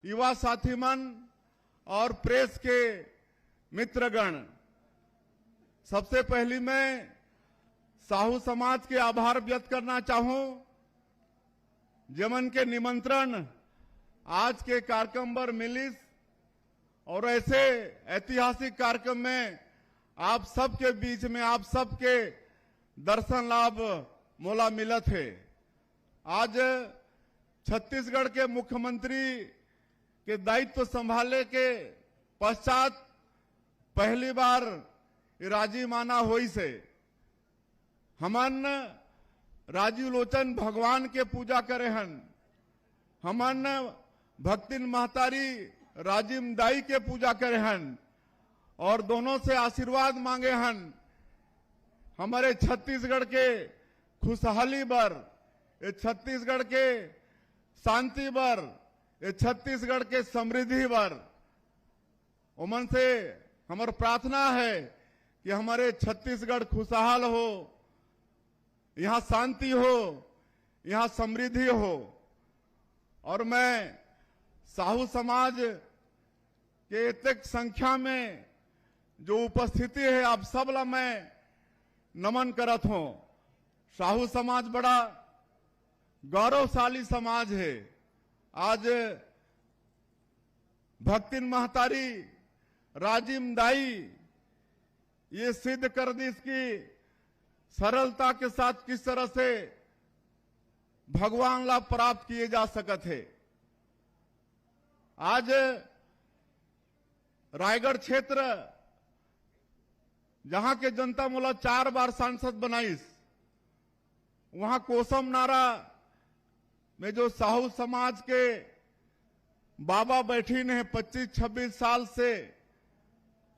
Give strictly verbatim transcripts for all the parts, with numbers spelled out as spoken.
युवा साथी मन और प्रेस के मित्रगण, सबसे पहली मैं साहू समाज के आभार व्यक्त करना चाहूं, जेमन के निमंत्रण आज के कार्यक्रम बर मिलिस और ऐसे ऐतिहासिक कार्यक्रम में आप सबके बीच में आप सबके दर्शन लाभ मोला मिलत हे। आज छत्तीसगढ़ के मुख्यमंत्री के दायित्व संभाले के पश्चात पहली बार राजिम आना होइस हे। हमन राजीव लोचन भगवान के पूजा करे हन, हमन भक्तिन महतारी राजिम दाई के पूजा करे हन और दोनों से आशीर्वाद मांगे हन। हमरे छत्तीसगढ़ के खुशहाली बर, ये छत्तीसगढ़ के शांति बर, ये छत्तीसगढ़ के समृद्धि बर। ओमन से हमर प्रार्थना है कि हमरे छत्तीसगढ़ खुशहाल हो, यहाँ शांति हो, यहाँ समृद्धि हो। और मैं साहू समाज के एतेक संख्या में जो उपस्थिति है, आप सब ला मैं नमन करत हूँ। साहू समाज बड़ा गौरवशाली समाज है। आज भक्तिन महतारी, राजिम दाई ये सिद्ध कर दिस कि सरलता के साथ किस तरह से भगवान ला प्राप्त किए जा सकत हे। आज रायगढ़ क्षेत्र, जहां के जनता मोला चार बार सांसद बनाइस, वहां कोसम नारा में जो साहू समाज के बाबा बैठिन हे पच्चीस छब्बीस साल से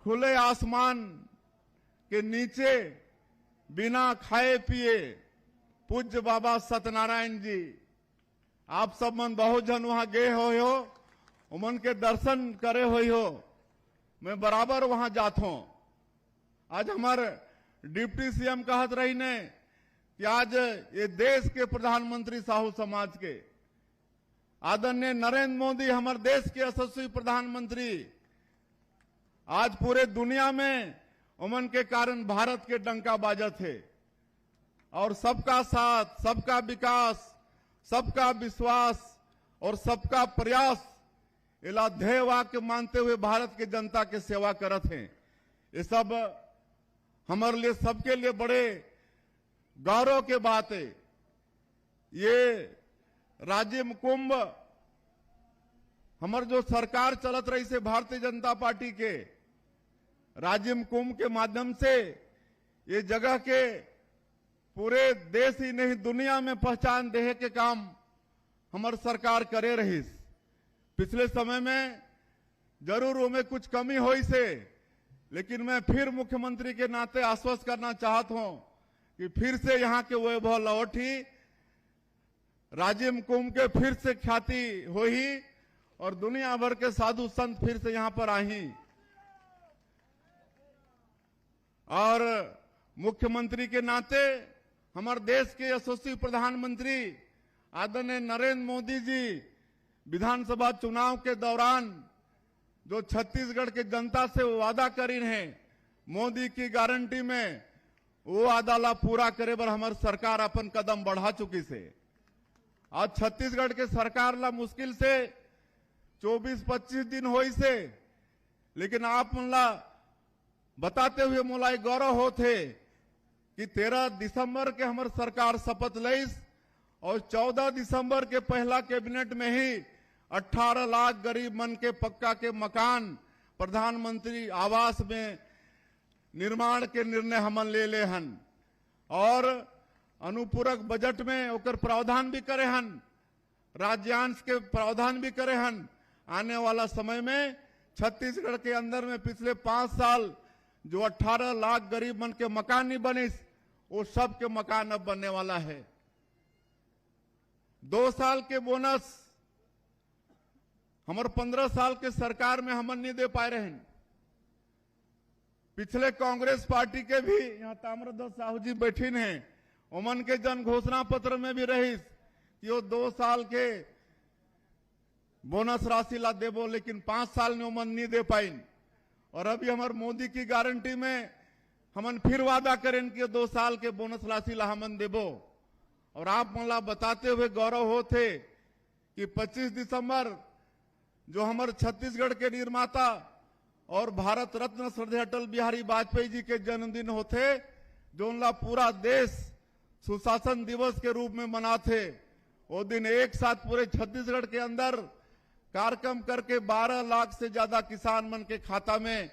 खुले आसमान के नीचे बिना खाए पिए, पूज्य बाबा सत्यनारायण जी, आप सब मन बहुत झन वहां गए होय हो, उमन के दर्शन करे होय हो। मैं बराबर वहां जात हूं। आज हमर डिप्टी सीएम कहत रहिन हे कि आज ये देश के प्रधानमंत्री साहू समाज के, आदरणीय नरेंद्र मोदी, हमर देश के यशस्वी प्रधानमंत्री, आज पूरे दुनिया में उमन के कारण भारत के डंका बाजत हे। और सबका साथ, सबका विकास, सबका विश्वास और सबका प्रयास, एला ध्येय वाक्य मानते हुए भारत के जनता के सेवा करत हे। ये सब हमर लिए, सबके लिए बड़े गौरव के बात हे। ये राजिम कुंभ, हमर जो सरकार चलत रहिस हे भारतीय जनता पार्टी के, राजिम कुंभ के माध्यम से ये जगह के पूरे देश ही नहीं, दुनिया में पहचान देहे के काम हमर सरकार करे रहिस। पिछले समय में जरूर ओमे कुछ कमी होइस हे, लेकिन मैं फिर मुख्यमंत्री के नाते आश्वस्त करना चाहत हूं कि फिर से यहाँ के वैभव लौटही, राजिम कुंभ के फिर से ख्याति होही और दुनिया भर के साधु संत फिर से यहाँ पर आही। और मुख्यमंत्री के नाते हमर देश के यशस्वी प्रधानमंत्री आदरणीय नरेंद्र मोदी जी विधानसभा चुनाव के दौरान जो छत्तीसगढ़ के जनता से वादा करिन हे, मोदी की गारंटी में वो वादा ला पूरा करे बर हमर सरकार अपन कदम बढ़ा चुकिस हे। आज छत्तीसगढ़ के सरकार ला मुश्किल से चौबीस पच्चीस दिन होइस हे, लेकिन आप मन ला बताते हुए मोला ये गौरव होत हे कि तेरह दिसंबर के हमर सरकार शपथ लइस और चौदह दिसंबर के पहला कैबिनेट में ही अठारह लाख गरीब मन के पक्का के मकान प्रधानमंत्री आवास में निर्माण के निर्णय हमन ले ले हन और अनुपूरक बजट में ओकर प्रावधान भी करे हन, राज्यांश के प्रावधान भी करे हन। आने वाला समय में छत्तीसगढ़ के अंदर में पिछले पांच साल जो अठारह लाख गरीब मन के मकान नहीं बनिस, वो सब के मकान अब बनने वाला है। दो साल के बोनस हमर पन्द्रह साल के सरकार में हमन नहीं दे पाए रहेन। पिछले कांग्रेस पार्टी के भी, यहाँ ताम्रध्वज साहू जी बैठिन हे, ओमन के जन घोषणा पत्र में भी रहिस कि वो दो साल के बोनस राशि ला देबो, लेकिन पांच साल में ओमन नहीं दे पाइन। और अभी हमर मोदी की गारंटी में हमन फिर वादा करेन कि दो साल के बोनस राशि ला हमन देबो। और आप मन ला बताते हुए गौरव होथे कि पच्चीस दिसंबर जो हमर छत्तीसगढ़ के निर्माता और भारत रत्न श्रद्धेय अटल बिहारी वाजपेयी जी के जन्मदिन होथे, जोन ला पूरा देश सुशासन दिवस के रूप में मनाथे। वो दिन एक साथ पूरे छत्तीसगढ़ के अंदर कार्यक्रम करके बारह लाख से ज्यादा किसान मन के खाता में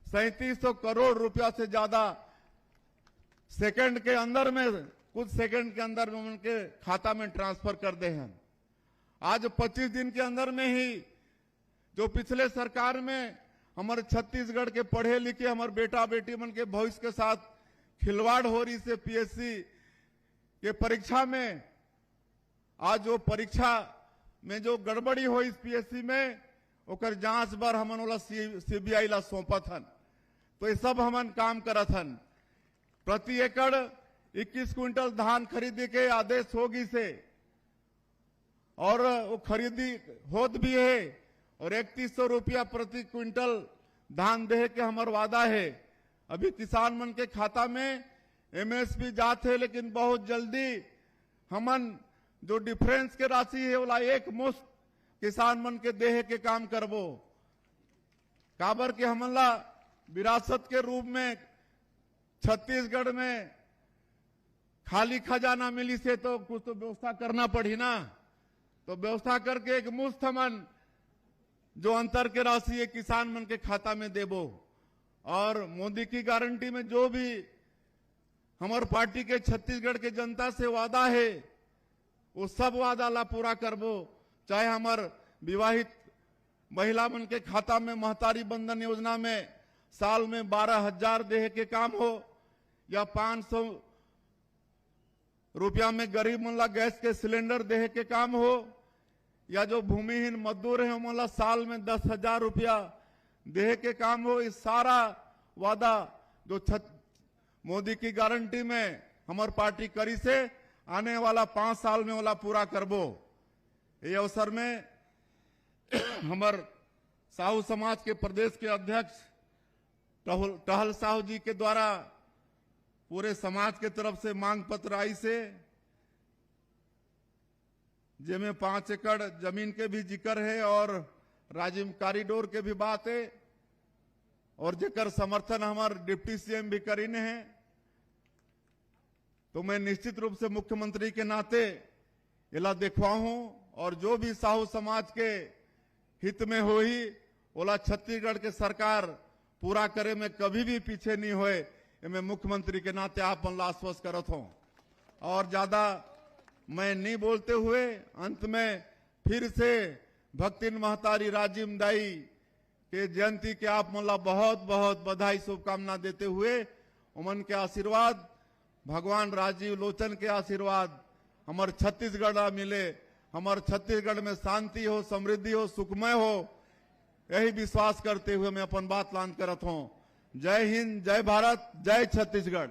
सैंतीस सौ करोड़ रुपया से ज्यादा सेकंड के अंदर में, कुछ सेकंड के अंदर में उनके खाता में ट्रांसफर कर दे हैं। आज पच्चीस दिन के अंदर में ही जो पिछले सरकार में हमर छत्तीसगढ़ के पढ़े लिखे हमर बेटा बेटी मन के भविष्य के साथ खिलवाड़ हो रहिसे, पीएससी के परीक्षा में, आज जो परीक्षा में जो गड़बड़ी होइस पीएससी में, ओकर जांच बर हमन ओला सी-, सीबीआई ला सौंपत हन। तो ये सब हमन काम करत हन। प्रति एकड़ इक्कीस क्विंटल धान खरीदे के आदेश हो गिसे और वो खरीदी होत भी है और इकतीस सौ रुपया प्रति क्विंटल धान देहे के हमर वादा है। अभी किसान मन के खाता में एमएसपी जात है, लेकिन बहुत जल्दी हमन जो डिफरेंस के राशि है, ओला एक मुश्त किसान मन के देहे के काम करबो। काबर के हमन ला विरासत के रूप में छत्तीसगढ़ में खाली खजाना मिलिसे, तो कुछ तो व्यवस्था करना पड़ही ना। तो व्यवस्था करके एक मुश्त हमन जो अंतर के राशि है किसान मन के खाता में देबो। और मोदी की गारंटी में जो भी हमर पार्टी के छत्तीसगढ़ के जनता से वादा है, वो सब वादा ला पूरा करबो। चाहे हमर विवाहित महिला मन के खाता में महतारी बंधन योजना में साल में बारह हजार देहे के काम हो, या पांच सौ रुपया में गरीब मन ला गैस के सिलेंडर देहे के काम हो, या जो भूमिहीन मजदूर है, ओमन ला साल में दस हजार रुपया देहे के काम हो, ये सारा वादा जो छत-, मोदी की गारंटी में हमर पार्टी करिसे, आने वाला पांच साल में ओला पूरा करबो। ये अवसर में हमर साहू समाज के प्रदेश के अध्यक्ष टहल, टहल साहू जी के द्वारा पूरे समाज के तरफ से मांग पत्र आइसे, जेमे पांच एकड़ जमीन के भी जिक्र है और राजिम कॉरिडोर के भी बात है, और जेकर समर्थन हमर डिप्टी सीएम भी करीन है। तो मैं निश्चित रूप से मुख्यमंत्री के नाते एला देखवाहूं और जो भी साहू समाज के हित में होही, ओला छत्तीसगढ़ के सरकार पूरा करे में कभी भी पीछे नहीं होए, ये मैं मुख्यमंत्री के नाते आप मन ला आश्वस्त करत हूं। और ज्यादा मैं नहीं बोलते हुए अंत में फिर से भक्तिन महतारी राजिम दाई के जयंती के आप मन ला बहुत बहुत बधाई, शुभकामना देते हुए ओमन के आशीर्वाद, भगवान राजीव लोचन के आशीर्वाद हमर छत्तीसगढ़ ला मिले, हमर छत्तीसगढ़ में शांति हो, समृद्धि हो, सुखमय हो, यही विश्वास करते हुए मैं अपन बात ला अंत करत हूं। जय हिंद, जय भारत, जय छत्तीसगढ़।